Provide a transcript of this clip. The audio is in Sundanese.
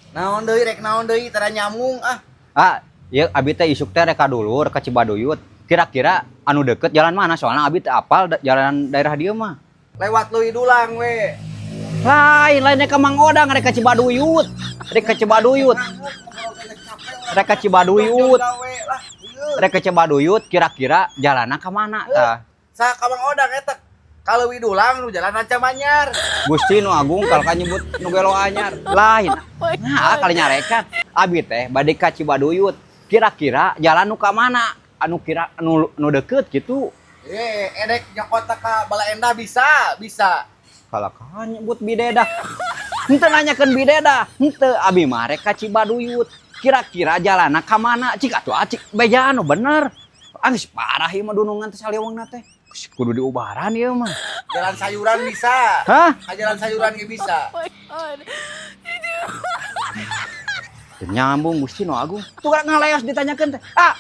Naon deui, rek naon deui, tara nyambung ah. Ah, ieu abi teh isuk teh rek ka dulur ka Cibaduyut. Kira-kira anu deket jalan mana? Soalnya abi teh apal jalan daerah dieu mah. Lewat Leuwi Dulang we. Lain, lainnya ke Mang Odang, rek ka Cibaduyut. Rek ka Cibaduyut. Rek ka Cibaduyut. Gawe lah. Ieu. Rek ka Cibaduyut, kira-kira jalanna ka mana tah? Sa ka Mang Odang eta ka Leuwi Dulang nu jalan Rancamanyar. Gusti nu agung kalau kan nyebut nu gelo anyar. Lain. Nah, kali nyarekan. Abi teh bade ka Cibaduyut. Kira-kira jalan nu ka mana? Anu kira anu nu deket gitu. Eh, edek nyokot ka Baleendah bisa, bisa. Kalau kan nyebut bideda. Henteu nanyakeun bideda. Henteu, abi mah rek ka Cibaduyut. Kira-kira jalanna ka mana? Cik atuh acik bejaan nu bener. Angis parah ieu mah dunungan teh saliwengna teh. Geus kudu diubaran ieu mah. Jalan sayuran bisa. Hah? Ka jalan sayuran ge bisa. My God. Teu nyambung, Gusti nu agung. Tuh ngaleos ditanyakeun teh. Ah,